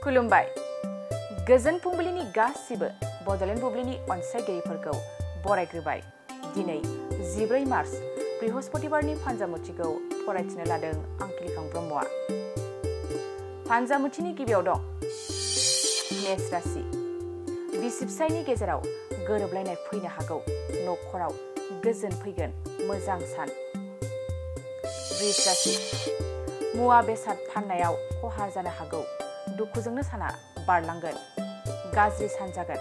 खुलुमबाय गोजोन फुंबिलिनि गासिबो बडलेण्ड बुब्लिनि अनसायगिरिफोरखौ बरायग्रोबाय दिनै 14 मार्च बृहस्पतिबारनि फानजामुथिखौ फरायथिनो लादों आंखिलिखां ब्रह्मआ फानजामुथिनि गिबियाव दं मेष राशि बिसि-फिसायनि गेजेराव गोरोबलायनाय फैनो हागौ नखराव गोजोन फैगोन मोजां सान वृष राशि मुवा बेसाद फाननायाव खहा जानो हागौ दुखुजोंनो साना बारलांगोन गाज्रि सान जागोन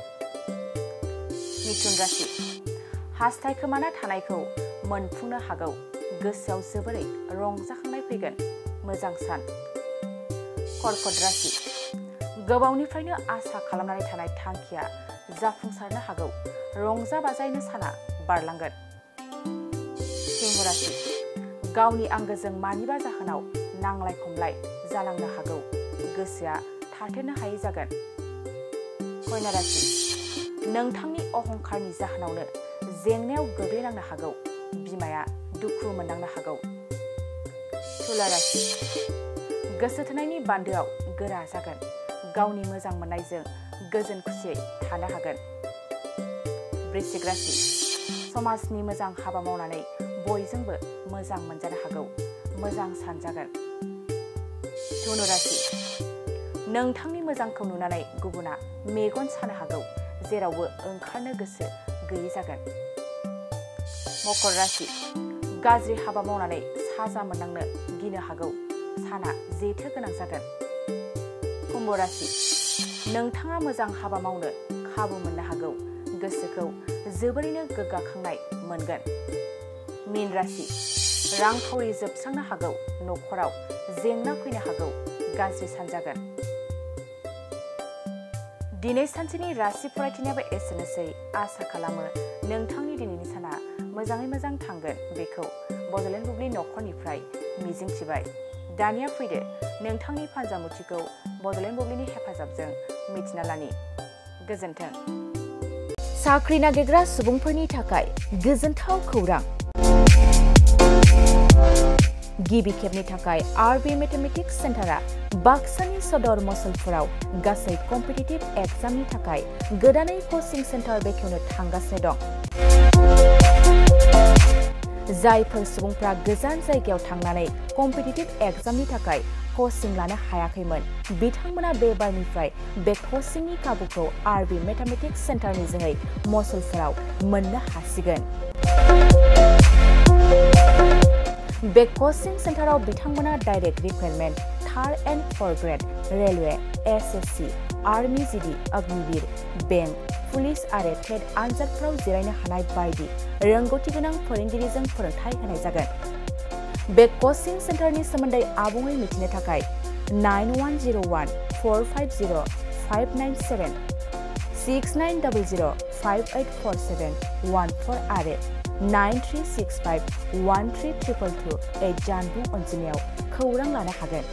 मिथुन राशि हास्थायखोमाना थानायखौ मोनफुंनो हागौ गोसोआव जोबोरै रंजाखांनाय फैगोन मोजां सान कर्कट राशि गोबावनिफ्रायनो आसा खालामनानै थानाय थांखिया जाफुंसारनो हागौ रंजा बाजायैनो साना बारलांगोन सिंह राशि गावनि आंगोजों मानिबा जाहोनाव नांलाय खमलाय जालांनो हागौ गोसोआ थाथेरनो हायै जागोन कन्या राशि नोंथांनि अहंकारनि जाहोनावनो जेंनायाव गोग्लैनांनो हागौ बिमाया दुखु मोननांनो हागौ तुला राशि गोसो थोनायनि बान्दोआव गोरा जागोन गावनि मोजां मोननायजों गोजोन खुसियै थानो हागोन वृश्चिक राशि समाजनि मोजां हाबा मावनानै बयजोंबो मोजां मोनजानो हागौ मोजां सान जागोन धनु राशि नोंथांनि मोजांखौ नुनानै गुबुना मेगन सानो हागौ जेरावबो ओंखारनो गोसो गैयै जागोन मकर राशि गाज्रि हाबा मावनानै साजा मोननांनो गिनो हागौ साना जेथो गोनां जागोन कुम्भ राशि नोंथाङा मोजां हाबा मावनो खाबु मोननो हागौ गोसोखौ जोबोरैनो गोग्गाखांनाय मोनगोन मीन राशि रांखावरि जोबस्रांनो हागौ नखराव जेंना फैनो हागौ गाज्रि सान जागोन दिनै सानसेनि राशि फरायथिनायाबो एसेनोसै आसा खालामो नोंथांनि दिनैनि साना मोजाङै मोजां थांगोन बेखौ बडलेण्ड बुब्लि नखरनिफ्राय मिजिंथिबाय दानिया फैदो नोंथांनि फानजामुथिखौ बडलेण्ड बुब्लिनि हेफाजाबजों मिथिना लानि गोजोन्थों साख्रि नागिरग्रा सुबुंफोरनि थाखाय गोजोनथाव खौरां गिबि खेबनि थाखाय आरबि मेथमेटिक्स सेन्टारा बाक्सानि सदर मसलपुराव गासै कम्पिटिटिभ एग्जामनि थाखाय गोदानै कचिं सेन्टार बेखेवनो थांगासिनो दं जायफोर सुबुंफ्रा गोजान जायगायाव थांनानै कम्पिटिटिभ एग्जामनि थाखाय कचिं लानो हायाखैमोन बिथांमोना बे बारनिफ्राय बे कचिंनि खाबुखौ आरबि मेथमेटिक्स सेन्टारनि जोहै मसलपुराव मोननो हासिगोन बे कचिं सेन्टाराव बिथांमोना direct recruitment third and forth grade railway SSC army GD Agniveer bank police आरो टेट आनजादफोराव जिरायनो हानाय बायदि रोंगौथि गोनां फोरोंगिरिजों फोरोंथाय होनाय जागोन बे कचिं सेन्टारनि सोमोन्दै आबुङै मिथिनो थाखाय 9101 450 597 6900 5847 आरो 9365 1322 जानबुं अनजिमायाव खौरां लानो हागोन